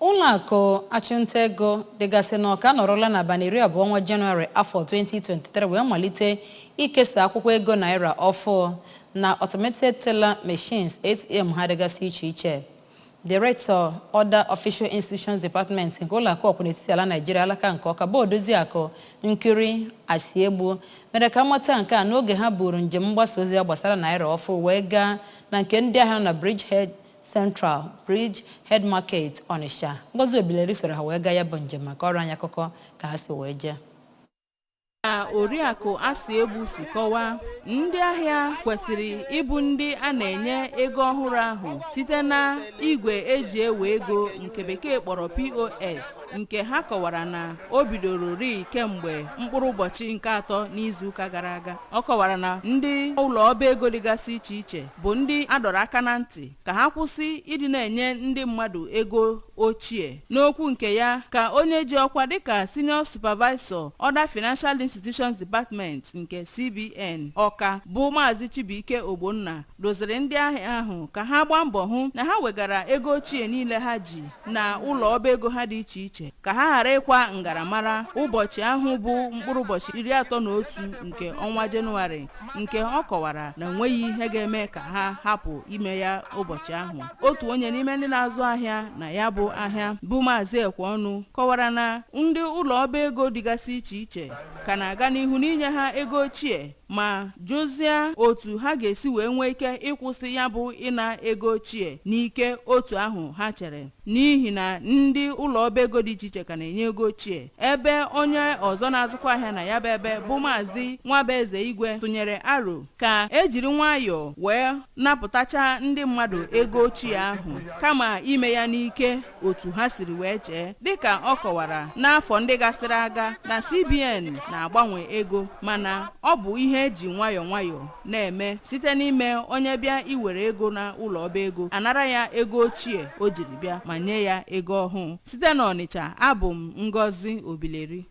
Ụlọakụ achụmnta ego dịgasị n'Ọka nọrọla n'abalị 20 ọnwa Jenụwarị afọ 2023 wee malite ikesa akwụkwọ ego naira ọfụ na Automated Teller Machines, ATM, ha dịgasị iche iche. Director, Other Official Institutions Department nke Ụlọakụ Ọkwụ n'Etiti Ala Naijiria, alaka nke Ọka, bụ Odoziakụ Nkiri Asiegbu, mere ka mmata nke a n'oge ha buru njem mgbasa ozi ya gbasara naira ọfụ wee gaa na nke ndị ahịa nọ na Bridgehead Central, Bridge Head Market, Onitsha. Ngozi Obileri soro ha wee gaa ya bụ njem maka ọrụ anyị akụkọ ka ha si wee jee. Ka Oriakụ Asiegbu si kọwaa, ndị ahịa kwesịrị ịbụ ndị a na-enye ego ọhụrụ ahụ site na igwe eji ewe ego nke Bekee kpọrọ POS, nke ha kọwara na o bidoro rii kemgbe mkpụrụ ụbọchị nke atọ n'izuụka gara aga. Ọ kọwara na ndị ụlọ ọba ego dịgasị iche iche bụ ndị a dọrọ aka na ntị ka ha kwụsị ịdị na-enye ndị mmadụ ego ochie. N'okwu nke ya, ka onye ji ọkwa dịka Senior Supervisor, Other Financial Institutions Department nke CBN Ọka, bụ Maazị Chibuike Ogbonna, doziri ndị ahịa ahụ ka ha gbaa mbọ hụ na ha wegara ego ochie niile ha ji na ụlọ ọba ego ha dị iche iche, ka ha ghara ịkwa ngaramara ụbọchị ahụ bụ mkpụrụ ụbọchị 31 nke ọnwa Jenụwarị, nke ọ kọwara na enweghị ihe ga-eme ka ha hapụ ime ya ụbọchị ahụ. Otu onye n'ime ndị na-azụ ahịa na ya bụ ahịa, bụ Maazị Ekweọnụ, kọwara na ndị ụlọ ọba ego dịgasị iche iche ka na-aga n'ihu n'inye ha ego ochie, ma jụzie otu ha ga-esi wee nwee ike ịkwụsị ya bụ ịna ego ochie n'ike otu ahụ ha chere, n'ihi na ndị ụlọ ọba ego dị iche iche ka na-enye ego ochie. Ebe onye ọzọ na-azụkwa ahịa na ya bụ ebe, bụ Maazị Nwabueze Igwe, tụnyere aro ka ejiri nwayọọ wee napụtacha ndị mmadụ ego ochie ahụ kama ime ya n'ike otu ha siri wee chee, dịka ọ kọwara n'afọ ndị gasịrị aga na CBN na-agbanwe ego, mana ọ bụ ihe eji nwayọọ nwayọọ na-eme, site n'ime onye bịa iwere ego na ụlọ ọba ego, anara ya ego ochie o jiri bịa ma nye ya ego ọhụụ. Site n'Ọnịcha, abụ m Ngozi Obileri.